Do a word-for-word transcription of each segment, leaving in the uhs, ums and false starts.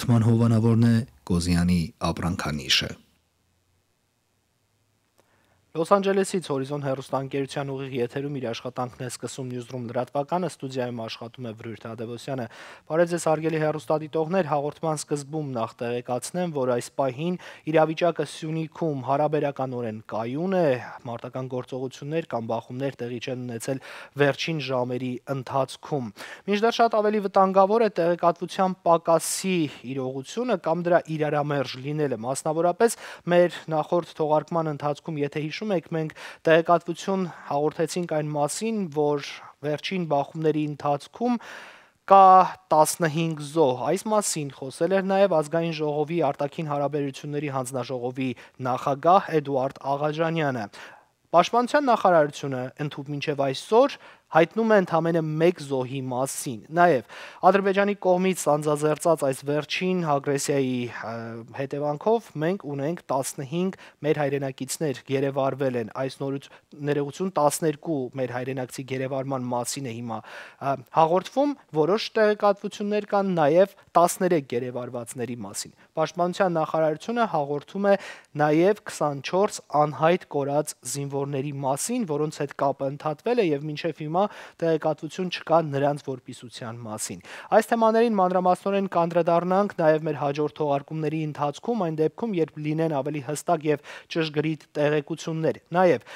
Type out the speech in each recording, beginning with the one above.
Թման հովանաւորն է Կոզյանի ապրանքանիշը։ Լոս Անջելեսից Հորիզոն հեռուստաընկերության ուղիղ եթերում իր աշխատանքն է սկսում Newsroom լրատվականը, ստուդիայում աշխատում է Վրույր Թադեւոսյանը։ Բարեւ ձեզ, հարգելի հեռուստադիտողներ, հաղորդման սկզբում նախ տեղեկացնեմ, որ այս պահին իրավիճակը Սիունիքում հարաբերականօրէն կայուն է, մարտական գործողություններ կամ բախումներ տեղի չեն ունեցել վերջին ժամերի ընթացքում։ Մինչդեռ շատ ավելի վտանգաւոր է տեղեկատվության պակասի իրողությունը կամ դրա իրարամերժ լինելը։ Մասնավորապես մեր նախորդ թողարկման ընթացքում, եթե հիշում եք, մենք տեղեկատվություն հաղորդեցինք այն մասին, որ վերջին բախումների ընթացքում կա տասնհինգ զոհ։ Այս մասին խոսել էր նաեւ Ազգային ժողովի արտաքին հարաբերությունների հանձնաժողովի նախագահ Էդուարդ Աղաջանյանը։ Պաշտպանության նախարարությունը ընդհուպ մինչեւ այսօր հայտնում է ընդամենը մեկ զոհի մասին։ Նաեւ Ադրբեջանի կողմից սանձազերծած այս վերջին ագրեսիայի, ը, հետևանքով մենք ունենք տասնհինգ մեր հայրենակիցներ գերեվարվել են։ Այս նորութ-, ներողություն, տասներկու մեր հայրենակցի գերեվարման մասին է հիմա, ը, հաղորդվում, որոշ տեղեկատվություններ կան նաեւ տասներեք գերեվարվածների մասին։ Պաշտպանության նախարարությունը հաղորդում է նաեւ քսանչորս անյայտ կորած զինուորների մասին, որոնց հետ կապը ընդհատվել է եւ մինչեւ հիմա տեղեկատվություն չկայ նրանց որպիսության մասին։ Այս թեմաներին մանրամասնօրէն կանդրադառնանք նաեւ մեր հաջորդ թողարկումների ընթացքում, այն դեպքում, երբ լինեն ավելի հստակ եւ ճշգրիտ տեղեկություններ։ Նաեւ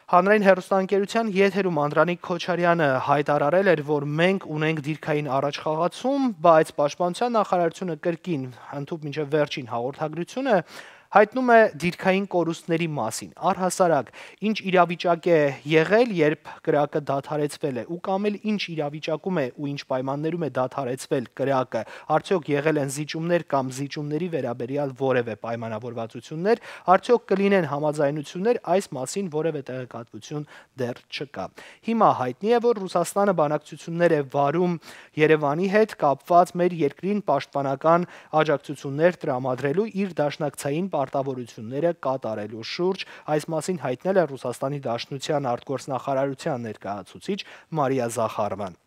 Հանրային հեռուստաընկերության եթերում Անդրանիկ Քոչարյանը հայտարարել էր, որ մենք ունենք դիրքային առաջխաղացում, բայց Պաշտպանության նախարարությունը կրկին, ընդհուպ մինչեւ վերջին հաղորդագրությունը, հայտնում է դիրքային կորուստների մասին։ Առհասարակ, ինչ իրավիճակ է եղել, երբ կրակը դադարեցվել է, ու կամ էլ ինչ իրավիճակում է ու ինչ պայմաններում է դադարեցվել կրակը, արդյոք եղել են զիջումներ կամ զիջումների վերաբերյալ որեւէ պայմանավորվածություններ, արդյոք կլինեն համաձայնություններ, այս մասին որեւէ տեղեկատվություն դեռ չկայ։ Հիմա հայտնի է, որ Ռուսաստանը բանակցություններ է վարում Երեւանի հետ կապուած մեր երկրին պաշտպանական աջակցություններ տրամադրելու, իր դաշնակցային պարտաւորությունները կատարելու շուրջ։ Այս մասին հայտնել է Ռուսաստանի Դաշնության արտգործնախարարության ներկայացուցիչ Մարիա Զախարովան։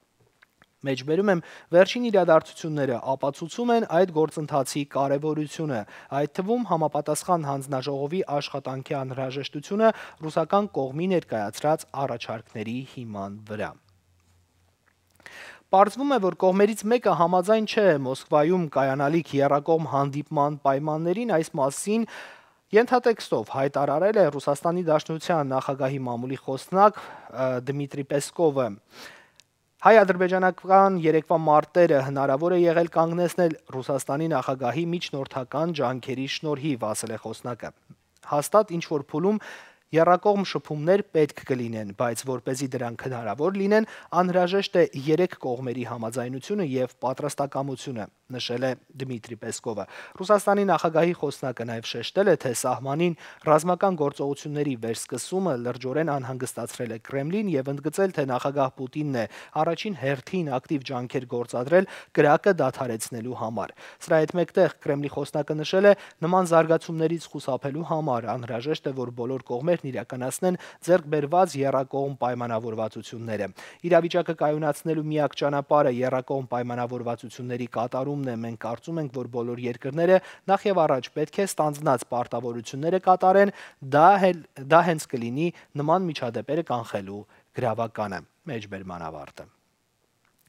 Մեջբերում եմ, վերջին իրադարձությունները ապացուցում են այդ գործընթացի կարեւորությունը, այդ թվում համապատասխան հանձնաժողովի աշխատանքի անհրաժեշտությունը ռուսական կողմի ներկայացրած առաջարկների հիման վրա։ Պարզվում է, որ կողմերից մեկը համաձայն չէ Մոսկվայում կայանալիք եռակողմ հանդիպման պայմաններին, այս մասին ենթատեքստով հայտարարել է Ռուսաստանի Դաշնության նախագահի մամուլի խոսնակ, ը, Դմիտրի Պեսկովը։ Հայ-ադրբեջանական երեկվա մարտերը հնարաւոր է եղել կանգնեցնել Ռուսաստանի նախագահի միջնորդական ջանքերի շնորհիվ, ասել է խոսնակը։ Հաստատ ինչ-որ փուլում եռակողմ շփումներ պէտք կը լինեն, բայց որպեսզի դրանք հնարաւոր լինեն, անհրաժեշտ է երեք կողմերի համաձայնությունը եւ պատրաստակամությունը, նշել է Դմիտրի Պեսկովը։ Ռուսաստանի նախագահի խոսնակը նաեւ շեշտել է, թե սահմանին ռազմական գործողությունների վերսկսումը լրջորեն անհանգստացրել է Կրեմլին եւ ընդգծել, թե նախագահ Պուտինն է առաջին հերթին ակտիվ ջանքեր գործադրել կրակը դադարեցնելու համար։ Սրա հետ մեկտեղ Կրեմլի խոսնակը նշել է, նման զարգացումներից խուսափելու համար անհրաժեշտ է, որ բոլոր կողմերն իրականացնեն ձեռք բերված եռակողմ պայմանավորվածությունները։ Իրավիճակը կայունացնելու միակ ճանապարհը եռակողմ պայմանավորվածությունների կատարումն է։ Մենք կարծում ենք, որ բոլոր երկրները նախ եւ առաջ պէտք է ստանձնած պարտաւորությունները կատարեն, դա հել-, դա հենց կլինի նման միջադեպերը կանխելու գրաւականը, մեջբերման ավարտը։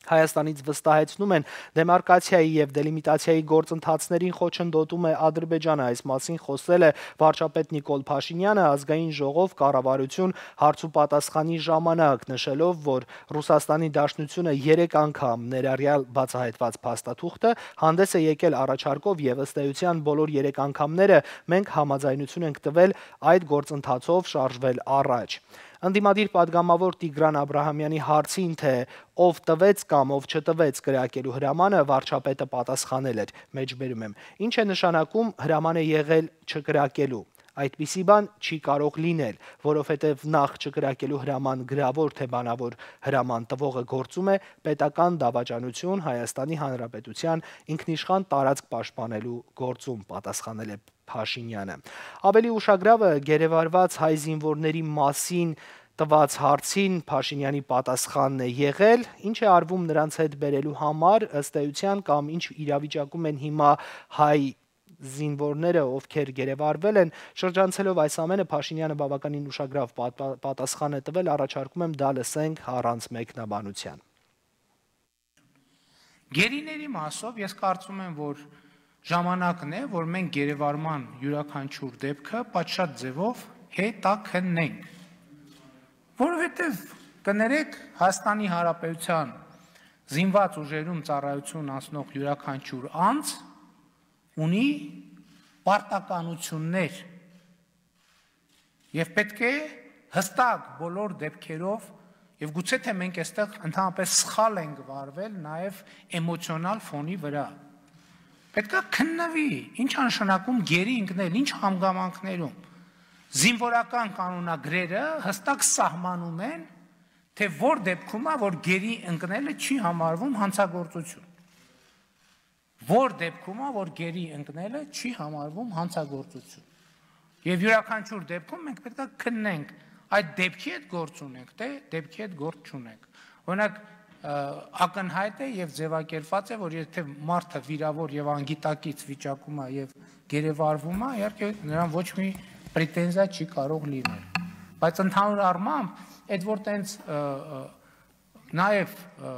Հայաստանից վստահեցնում են դեմարկացիայի եւ դելիմիտացիայի գործընթացներին խոչընդոտում է Ադրբեջանը։ Այս մասին խոսել է վարչապետ Նիկոլ Փաշինյանը Ազգային ժողով կառավարություն հարցու պատասխանի ժամանակ, նշելով, որ Ռուսաստանի Դաշնությունը երեք անգամ ներառյալ բացահայտված փաստաթուղթը հանդես է եկել առաջարկով եւ ըստ էության բոլոր երեք անգամները մենք համաձայնություն ենք տվել այդ գործընթացով շարժվել առաջ։ Ընդդիմադիր պատգամավոր Տիգրան Աբրահամյանի հարցին, թե ով տվեց կամ ով չտվեց կրակելու հրամանը, վարչապետը պատասխանել էր, մեջբերում եմ. «Ի՞նչ է նշանակում հրամանը եղել չկրակելու։ Այդպիսի բան չի կարող լինել, որովհետև նախ չկրակելու հրաման գրավոր թե բանավոր հրաման տվողը գործում է պետական դավաճանություն Հայաստանի Հանրապետության ինքնիշխան տարածք պաշտպանելու գործում», պատասխանել է Փաշինյանը։ Ավելի ուշագրավը, գերեվարված հայ զինվորների մասին տուած հարցին Փաշինեանի պատասխանն է եղել, ինչ է արվում նրանց հետ բերելու համար, ըստ էության, կամ ինչ իրավիճակում են հիմա հայ զինվորները, ովքեր գերեվարվել են։ Շրջանցելով այս ամենը, Փաշինեանը բավականին ուշագրաւ պատա-, պատասխան է տվել, առաջարկում եմ դա լսենք առանց մեկնաբանության։ Գերիների մասով ես կարծում եմ, որ ժամանակն է, որ մենք գերեվարման իւրաքանչիւր դէպքը պատշաճ ձեւով հետաքննենք, որովհետեւ, կներեք, Հայաստանի Հանրապետութեան զինուած ուժերուն ծառայութիւն անցնող իւրաքանչիւր անձ ունի պարտականութիւններ եւ պէտք է յստակ բոլոր դէպքերով, եւ գուցե թէ մենք այստեղ ընդհանրապես սխալ ենք վարվել նաեւ էմոցիոնալ ֆոնի վրա, պէտք է քննուի, ինչ ա նշանակում գերի ընկնել, ինչ հանգամանքներում։ Զինուորական կանոնագրերը յստակ սահմանում են, թէ որ դէպքում ա, որ գերի ընկնելը չի համարվում հանցագործութիւն, որ դէպքում ա, որ գերի ընկնելը չի համարվում հանցագործութիւն։ Եւ իւրաքանչիւր դէպքում մենք պէտք է քննենք, այդ դէպքի հետ գործ ունենք, թէ դէպքի հետ գործ չունենք։ Օրինակ, ը, ակնհայտ է եւ ձեւակերպուած է, որ եթե մարդը վիրաւոր եւ անգիտակից վիճակում ա եւ գերեվարվում ա, իհարկե, նրան ոչ մի պրետենզիա չի կարող լինել։ Բայց ընդհանուր առմամբ, այդ որ տենց, ը, ը, նաեւ, ը,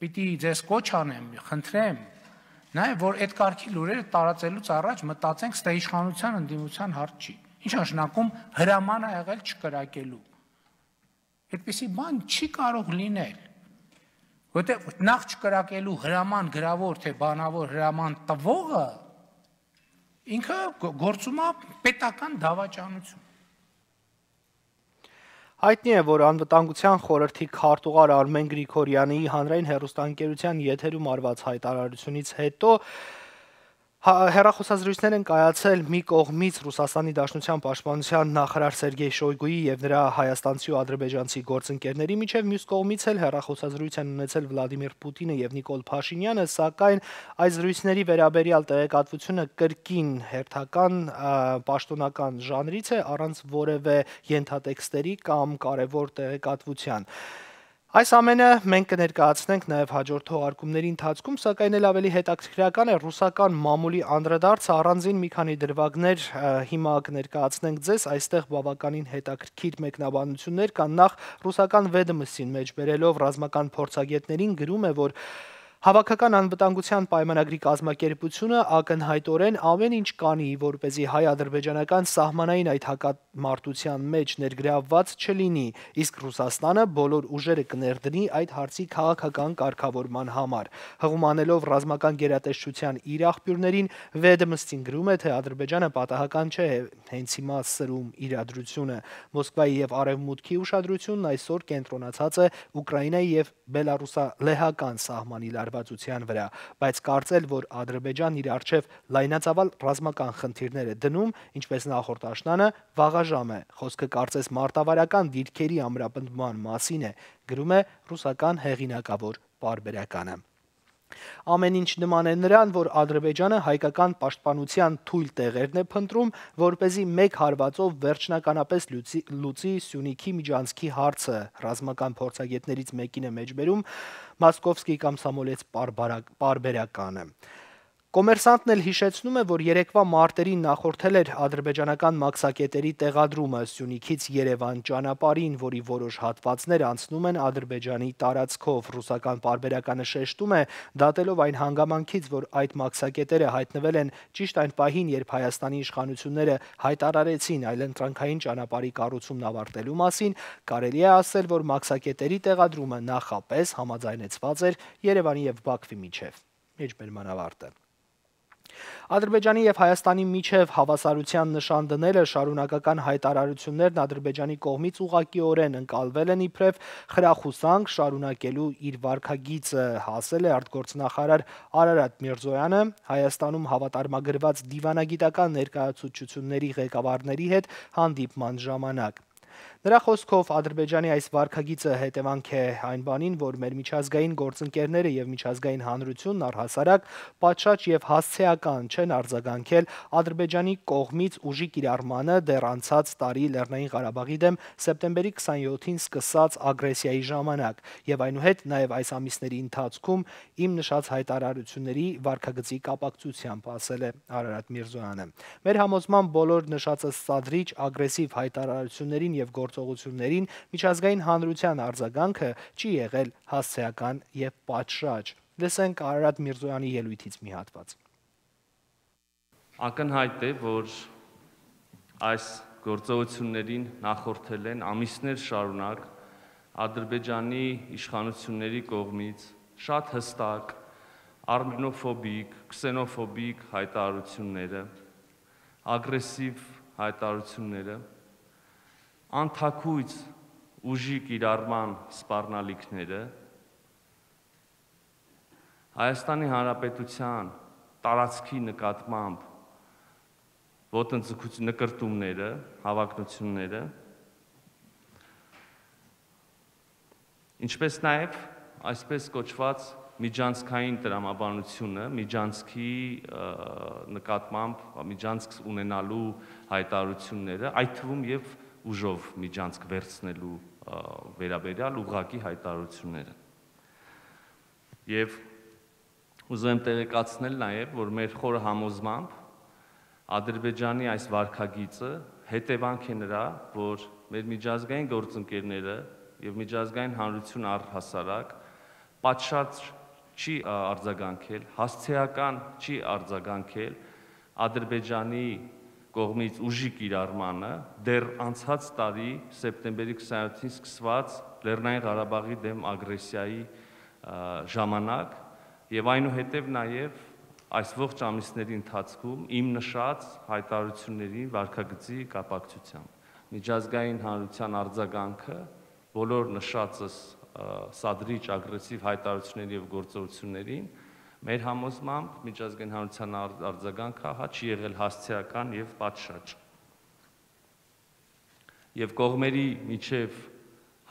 պիտի ձեզ կոչ անեմ, խնդրեմ, նաեւ որ այդ կարգի լուրերը տարածելուց առաջ մտածենք, ստե իշխանության ընդդիմության հարց չի։ Ինչ ա նշանակում հրաման ա եղել չկրակելու։ Այդպիսի բան չի կարող լինել։ Որտեղ նախ չկրակելու հրաման գրավոր, թէ բանավոր հրաման տվողը ինքը գ-, գործում ա պետական դավաճանություն։ Հայտնի է, որ Անվտանգության խորհրդի քարտուղար Արմեն Գրիգորյանի հանրային հեռուստաընկերության եթերում արված հայտարարությունից հետո հա-, հեռախոսազրույցներ են կայացել մի կողմից Ռուսաստանի Դաշնության պաշտպանության նախարար Սերգեյ Շոյգուի եւ նրա հայաստանցի ու ադրբեջանցի գործընկերների միջեւ, մյուս կողմից էլ հեռախոսազրույց են ունեցել Վլադիմիր Պուտինը եւ Նիկոլ Փաշինյանը, սակայն այս զրույցների վերաբերյալ տեղեկատվությունը կրկին հերթական, ա, պաշտոնական ժանրից է, առանց որեւէ ենթատեքստերի կամ կարեւոր տեղեկատվության։ Այս ամենը մենք կը ներկայացնենք նաև հաջորդ թողարկումների ընթացքում, սակայն էլ ավելի հետաքրքրական է ռուսական մամուլի անդրադարձը առանձին մի քանի դրվագներ, ը, հիմա կը ներկայացնենք ձեզ, այստեղ բավականին հետաքրքիր մեկնաբանություններ կան։ Նախ ռուսական Վեդմստին մեջ բերելով ռազմական փորձագետներին գրում է, որ Հավաքական անվտանգության պայմանագրի կազմակերպությունը ակնհայտորեն ամեն ինչ կանի, որպեսզի հայ-ադրբեջանական սահմանային այդ հակամարտության մեջ ներգրավված չլինի, իսկ Ռուսաստանը բոլոր ուժերը կներդնի այդ հարցի քաղաքական կարգավորման համար։ Հղում անելով ռազմական գերատեսչության իր աղբիւրներին, Վեդմստին գրում է, թէ Ադրբեջանը պատահական չէ հենց հիմա սրում իրադրությունը։ Մոսկվայի եւ Արեւմուտքի ուշադրությունն այսօր կենտրոնացած է Ուկրաինայի եւ Բելառուսա-լեհական սահմանի լարվածության վրա, բայց կարծել, որ Ադրբեջանն իր առջեւ լայնածաւալ ռազմական խնդիրներ է դնում, ինչպես նախորդ աշնանը, վաղաժամ է։ Խոսքը կարծես մարտավարական դիրքերի ամրապնդման մասին է, գրում է ռուսական հեղինակավոր պարբերականը։ Ամեն ինչ նման է նրան, որ Ադրբեջանը հայկական պաշտպանության թույլ տեղերն է փնտրում, որպեսզի մեկ հարվածով վերջնականապես լուծի, լուծի Սյունիքի միջանցքի հարցը, ռազմական փորձագետներից մեկին է մեջբերում Մոսկովսկի կամսամոլեց պարբարա-, պարբերականը։ Կոմերսանտն էլ հիշեցնում է, որ երեկվա մարտերին նախորդել էր ադրբեջանական մաքսակետերի տեղադրումը Սյունիքից Երևան ճանապարհին, որի որոշ հատվածներ անցնում են Ադրբեջանի տարածքով։ Ռուսական պարբերականը շեշտում է, դատելով այն հանգամանքից, որ այդ մաքսակետերը հայտնվել են ճիշտ այն պահին, երբ Հայաստանի իշխանությունները հայտարարեցին այլընտրանքային ճանապարհի կառուցումն ավարտելու մասին, կարելի է ասել, որ մաքսակետերի տեղադրումը նախապես համաձայնեցված էր Երևանի եւ Բաքվի միջեւ։ Մեջբերման ավարտը։ Ադրբեջանի եւ Հայաստանի միջեւ հավասարության նշան դնելը շարունակական հայտարարություններն Ադրբեջանի կողմից ուղղակիորեն ընկալվել են իբրեւ խրախուսանք շարունակելու իր վարքագիծը, ասել է արտգործնախարար Արարատ Միրզոյանը Հայաստանում հավատարմագրված դիվանագիտական ներկայացուցչությունների ղեկավարների հետ հանդիպման ժամանակ։ Նրա խօսքով, Ադրբեջանի այս վարքագիծը հետեւանք է այն բանին, որ մեր միջազգային գործընկերները եւ միջազգային հանրությունն առհասարակ պատշաճ եւ հասցեական չեն արձագանքել Ադրբեջանի կողմից ուժի կիրառմանը դեռ անցած տարի Լեռնային Ղարաբաղի դէմ սեպտեմբերի քսանյոթին սկսած ագրեսիայի ժամանակ, եւ այնուհետ նաեւ այս ամիսների ընթացքում իմ նշած հայտարարությունների վարքագծի կապակցությամբ, ասել է Արարատ Միրզոյանը։ Մեր համոզմամբ, բոլոր նշածս սադրիչ ագրեսիվ հայտարարություններին եւ գործողություններին միջազգային հանրության արձագանքը չի եղել հասցեական եւ պատշաճ։ Լսենք Արարատ Միրզոյանի ելոյթից մի հատված։ Ակնհայտ է, որ այս գործողություններին նախորդել են ամիսներ շարունակ Ադրբեջանի իշխանությունների կողմից շատ հստակ արմենոֆոբիկ, քսենոֆոբիկ հայտարարությունները, ագրեսիվ հայտարարությունները, անթաքույց ուժի կիրառման սպառնալիքները, Հայաստանի Հանրապետության տարածքի նկատմամբ ոտնձգություն, նկրտումները, հավակնությունները, ինչպես նաև այսպես կոչված միջանցքային տրամաբանությունը, միջանցքի, ը, նկատմամբ միջանցք ունենալու հայտարարությունները, այդ թվում և ուժով միջանցք վերցնելու, ը, վերաբերյալ ուղղակի հայտարարությունները։ Եվ ուզում եմ տեղեկացնել նաև, որ մեր խորը համոզմամբ Ադրբեջանի այս վարքագիծը հետևանք է նրա, որ մեր միջազգային գործընկերները և միջազգային հանրությունը առհասարակ պատշաճ չի, ա, արձագանքել, հասցեական չի արձագանքել Ադրբեջանի կողմից ուժի կիրառմանը դեռ անցած տարի սեպտեմբերի քսանյոթին սկսված Լեռնային Ղարաբաղի դէմ ագրեսիայի, ա, ժամանակ, եւ այնուհետեւ նաեւ այս ողջ ամիսների ընթացքում իմ նշած հայտարարությունների վարքագծի կապակցությամբ։ Միջազգային հանրության արձագանքը բոլոր նշածս, ա, սադրիչ ագրեսիվ հայտարարությունների եւ գործողություններին, մեր համոզմամբ միջազգային հանրության ար-, արձագանքը ահա չի եղել հասցեական եւ պատշաճ։ Եւ կողմերի միջեւ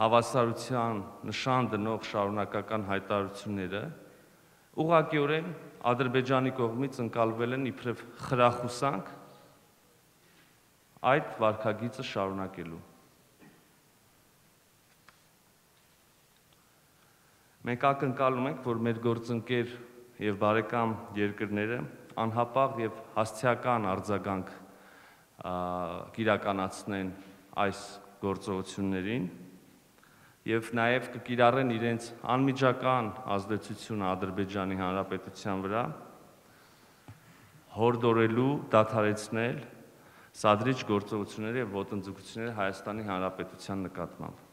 հավասարության նշան դնող շարունակական հայտարարությունները ուղղակիորեն Ադրբեջանի կողմից ընկալվել են իբրեւ խրախուսանք այդ վարքագիծը շարունակելու։ Մենք ակնկալում ենք, որ մեր գործընկեր եւ բարեկամ երկրները անհապաղ եւ հասցեական արձագանք, ա, կիրականացնեն այս գործողություններին եւ նաեւ կկիրառեն իրենց անմիջական ազդեցությունը Ադրբեջանի Հանրապետության վրա, հորդորելու դադարեցնել սադրիչ գործողությունները եւ ոտնձգությունները Հայաստանի Հանրապետության նկատմամբ։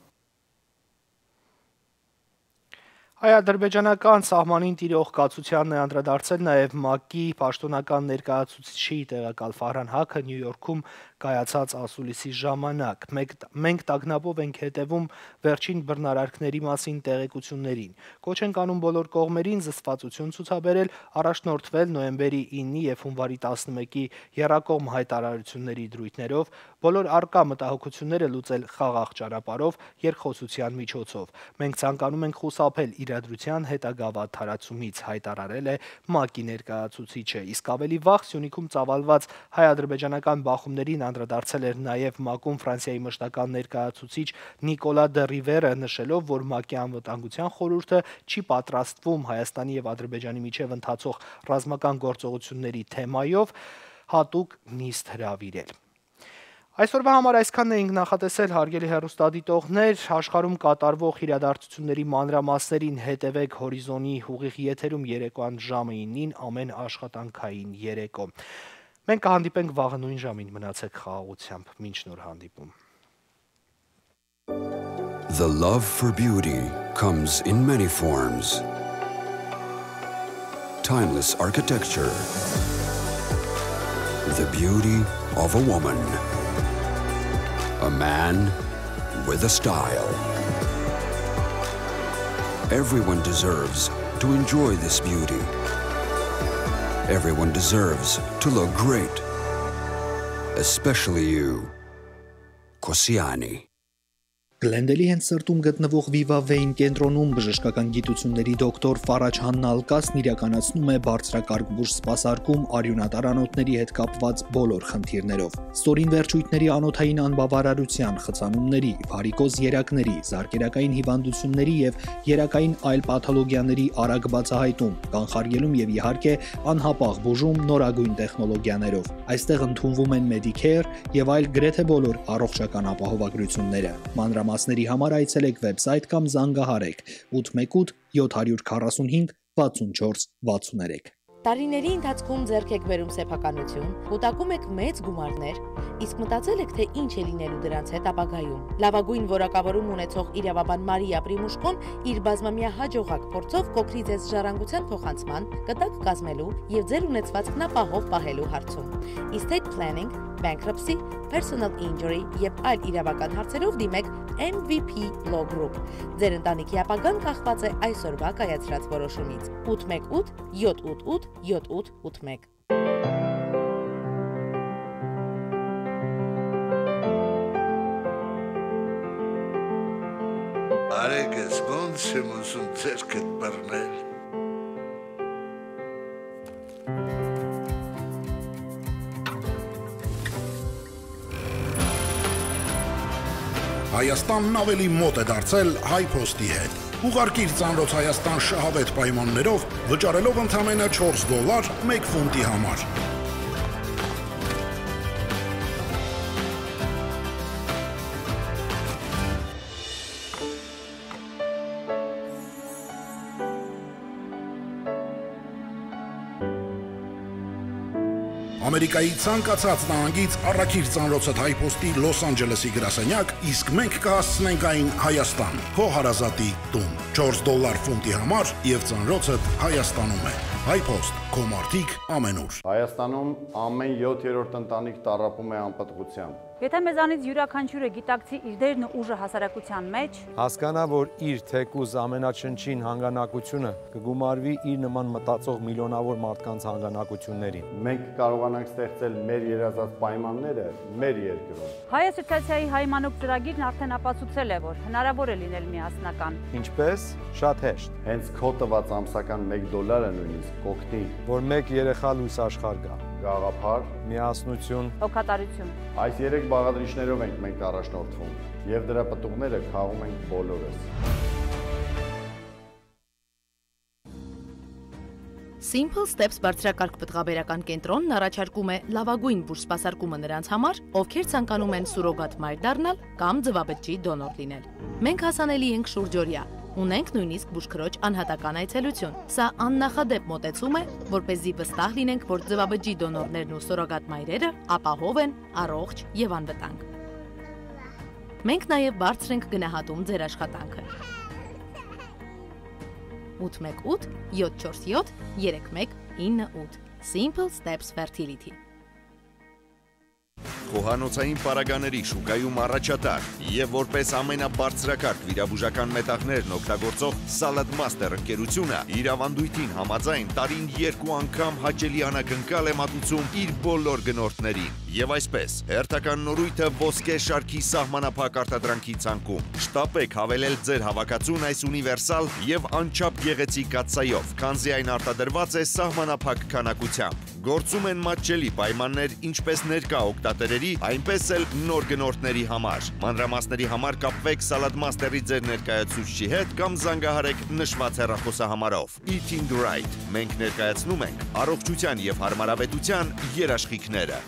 Հայ-ադրբեջանական սահմանին տիրող կացությանն է անդրադարձել նաև մակ-ի պաշտոնական ներկայացուցիչի տեղակալ Ֆահրան Հաքը Նյու Յորքում կայացած ասուլիսի ժամանակ։ «Մենք, մենք տագնապով ենք հետևում վերջին բռնարարքների մասին տեղեկություններին։ Կոչ ենք անում բոլոր կողմերին զսպվածություն ցուցաբերել, առաջնորդվել նոյեմբերի իննի եւ հունվարի տասնմեկի եռակողմ հայտարարությունների դրույթներով, բոլոր առկա մտահոգությունները լուծել խաղաղ ճանապարհով, երկխոսության միջոցով։ Մենք ցանկանում ենք խուսափել իրադրության հետագա վատթարացումից», հայտարարել է մակ-ի ներկայացուցիչը։ Իսկ ավելի վաղ Սյունիքում ծավալված հայ-ադրբեջանական բախումներին անդրադարձել էր նաև մակ-ում Ֆրանսիայի մշտական ներկայացուցիչ Նիկոլա դը Ռիվերը, նշելով, որ մակ-ի անվտանգության խորհուրդը չի պատրաստվում Հայաստանի եւ Ադրբեջանի միջեւ ընթացող ռազմական գործողությունների թեմայով յատուկ նիստ հրաւիրել։ Այսօրվա համար այսքանն էինք նախատեսել, հարգելի հեռուստադիտողներ։ Աշխարհում կատարվող իրադարձությունների մանրամասներին հետևեք Հորիզոնի ուղիղ եթերում երեկոյան ժամը իննին, ամեն աշխատանքային երեկո։ Մենք կհանդիպենք վաղը նույն ժամին, մնացեք խաղաղությամբ, մինչ նոր հանդիպում։ The love for beauty comes in many forms. Timeless architecture, the beauty of a woman, a man with a style. Everyone deserves to enjoy this beauty. Everyone deserves to look great, especially you. Kosiani. Գլենդելի հենց սրտում գտնուող Viva Vein կենտրոնում բժշկական գիտությունների դոկտոր Ֆարաջ Հաննա Ալկասն իրականացնում է բարձրակարգ բուժ սպասարկում արիւնատար անոթների հետ կապված բոլոր խնդիրներով։ Ստորին վերջոյթների անոթային անբաւարարության, խցանումների, վարիկոզ երակների, զարկերակային հիւանդությունների եւ երակային այլ պաթոլոգիաների արագ բացահայտում, կանխարգելում եւ իհարկե անհապաղ բուժում նորագոյն տեխնոլոգիաներով։ Այստեղ ընդունվում են Medicare եւ այլ գրեթէ բոլոր առողջական ապահովագրությունները։ Մանրամասների համար այցելեք վեբսայթ կամ զանգահարեք ութ մէկ ութ, յոթ հարիւր քառասունհինգ, վաթսուն չորս, վաթսուն երեք։ Տարիների ընթացքում ձեռք եք բերում սեփականություն, կուտակում եք մեծ գումարներ, իսկ մտածել եք, թե ինչ է լինելու դրանց հետ ապագայում։ Լաւագոյն որակավորում ունեցող իրաւաբան Մարիա Պրիմուշկոն իր բազմամյա հաջողակ փորձով կօգնի ձեզ ժառանգության փոխանցման, կտակ կազմելու եւ ձեր ունեցվածքն ապահով պահելու հարցում։ Estate planning, bankruptcy, personal injury եւ այլ իրաւական հարցերով դիմեք M V P Law Group։ Ձեր ընտանիքի ապագան կախված է այսօրվա կայացրած որոշումից։ ութ մէկ ութ, յոթ ութ ութ, յոթ ութ ութ մէկ։ Արեք, ես ո՞նց եմ ուզում ձեռքդ բռնել։ Հայաստանն ավելի մօտ է դարձել Հայ Փոստի հետ։ Ուղարկիր ծանրոց Հայաստան շահավետ պայմաններով, վճարելով ընդամենը չորս դոլար մէկ ֆունտի համար։ Ամերիկայի ցանկացած նահանգից առաքիր ծանրոցդ Հայ Փոստի Լոս Անջելեսի գրասենեակ, իսկ մենք կհասցնենք այն Հայաստան, քո հարազատի տուն։ Չորս դոլար ֆունտի համար եւ ծանրոցդ Հայաստանում է։ Հայ Փոստ, քո մարդիկ ամենուր։ Հայաստանում ամէն յոթերորդ ընտանիք տառապում է անպտղությամբ։ Եթե մեզանից իւրաքանչիւրը գիտակցի իր դերն ու ուժը հասարակութեան մէջ, հասկանայ, որ իր թէկուզ ամենաչնչին հանգանակությունը կը գումարուի իր նման մտածող միլիոնաւոր մարդկանց հանգանակություններին։ Մենք կկարողանանք ստեղծել մեր երազած պայմանները մեր երկրում։ Հայ ասոցիացիայի Հայ մանուկ ծրագիրն արդեն ապացուցել է, որ հնարաւոր է լինել միասնական։ Ինչպե՞ս։ Շատ հեշտ։ Հենց քո տուած ամսական մէկ դոլարը նոյնիսկ կօգնի։ Որ մէկ երեխա լոյս աշխարհ գայ։ Գաղափար։ Միասնություն։ Հոգատարություն։ Այս երեք բաղադրիչներով ենք մենք առաջնորդվում, եւ դրա պտուղները քաղում ենք բոլորս։ Simple Steps բարձրակարգ պտղաբերական կենտրոնն առաջարկում է լաւագոյն բուժ սպասարկումը նրանց համար, ովքեր ցանկանում են սուրոգատ մայր դառնալ կամ ձուաբջջի դոնոր լինել։ Մենք հասանելի ենք շուրջօրեայ, ունենք նոյնիսկ բուժքրոջ անհատական այցելություն։ Սա աննախադէպ մօտեցում է, որպեսզի վստահ լինենք, որ ձուաբջջի դոնորներն ու սուրոգատ մայրերը ապահով են, առողջ եւ անվտանգ։ Մենք նաեւ բարձր ենք գնահատում ձեր աշխատանքը։ Ութ մէկ ութ, յոթ չորս յոթ, երեք մէկ ինը ութ։ Simple Steps Fertility։ Խոհանոցային պարագաների շուկայում առաջատար եւ որպես ամենաբարձրակարգ վիրաբուժական մետաղներն օգտագործող Salad Master ընկերությունը իր ավանդույթին համաձայն տարին երկու անգամ հաճելի անակնկալ է մատուցում իր բոլոր գնորդներին։ Եւ այսպես, հերթական նորույթը ոսկէ շարքի սահմանափակ արտադրանքի ցանկում։ Շտապեք հավելել ձեր հավաքածուն այս ունիվերսալ եւ անչափ գեղեցիկ կաթսայով, քանզի այն արտադրված է սահմանափակ քանակությամբ։ Գործում են մատչելի պայմաններ ինչպես ներկայ օգտատերերի, այնպես էլ նոր գնորդների համար։ Մանրամասների համար կապվեք Salad Master-ի ձեր ներկայացուցչի հետ կամ զանգահարեք նշված հեռախոսահամարով։ Eating Right։ Մենք ներկայացնում ենք առողջության եւ հարմարավետության երաշխիքները։